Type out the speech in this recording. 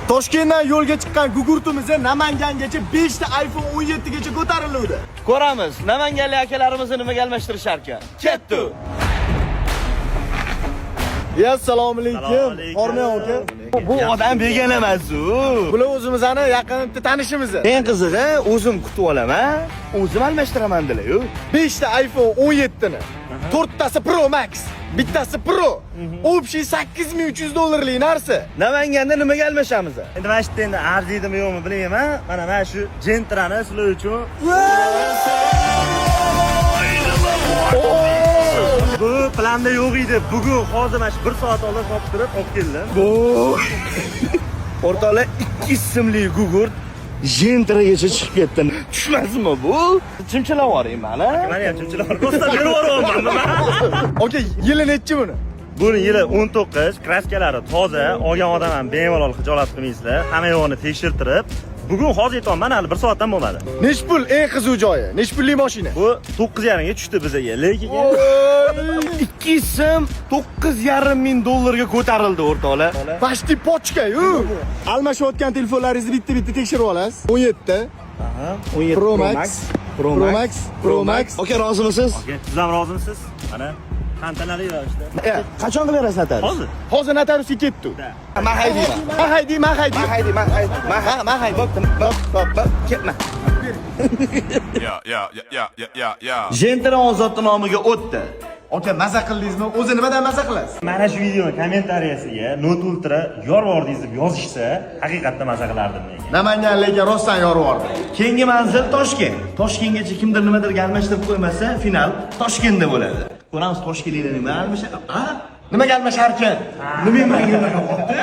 Toshkentdan yo'lga chiqqan gugurtimiz Namangangacha 5 ta iPhone 17 gacha ko'tariluvdi. Ko'ramiz, namanganlik akalarimizni nimaga almashtirishar ekan. Ketdi. Ya, assalomu alaykum. Assalomu alaykum. Hormang, aka. Bu odam begona emas-u. Bular o'zimizni yaqin bitta tanishimiz. Eng qizig'i, o'zim kutib olaman, o'zim almashtiraman dedilar-yu. 5 ta iPhone 17 ni. To'rttasi Pro Max, bittasi Pro. Общий 8300 dollarlik narsa. Namanganda nimaga almashamiz? Endi mana shu yerda endi arziydimi, yo'qmi, bilmayman. Mana shu Gentrani sizlar uchun. Bu planda yo'q edi. Bugun hozir mana shu 1 soat oldin topib olib keldim. O'rtoqlar, ikki ismli gugurt Gentragacha chiqib ketdi. Tushmasinmi bu? Chimchilab yuboring mani. Mana ham chimchilar ro'sta berib yuboryapman man. Aka, yili nechi buni? Buni yili 19, kraskalari toza, olgan odam ham bemalol xijolat qilmaysizlar. Hamma yo'g'ini tekshirtirib, bugun hozir aytyapman, hali 1 soatdan bo'lmadi. Nech pul, eng qiziq joyi? Nech pullik mashina? Bu 9,5 ga tushdi bizaga, lekin Ikki ism 9,5 ming dollarga ko'tarildi, o'rtoqlar. Почти пачка-yu. Almashayotgan telefonlaringizni bitta-bitta tekshirib olasiz. 17 17 Pro Max, Pro Max, Pro Max. Aka, rozimisiz? Siz ham rozimisiz? Mana tantanali ravishda. Qachon qilib berasiz notarius? Hozir. Hozir notariusga ketdi. Man haydayman. Man haydayman, man haydayman. Man haydayman, man hayday. Man hay, bo'pti. Bo'p, bo'p, bo'p, ketma. Yeah. Gentra Ozodni nomiga o'tdi. Aka, maza qildingizmi? O'zi nimadan maza qilasiz? Mana shu videoni kommentariyasiga "Note Ultra yorvordingiz" deb yozishsa, haqiqatda maza qilardim lekin. Namanganlikka rostdan yorib yubordi. Keyingi manzil Toshkent. Toshkentgacha kimdir nimadir almashtirib qo'ymasa, final Toshkentda bo'ladi. Ko'ramiz, toshkentliklar nima almashadi. Ha? Nimaga almasharkan? Nima, manga unaqa bo'pti?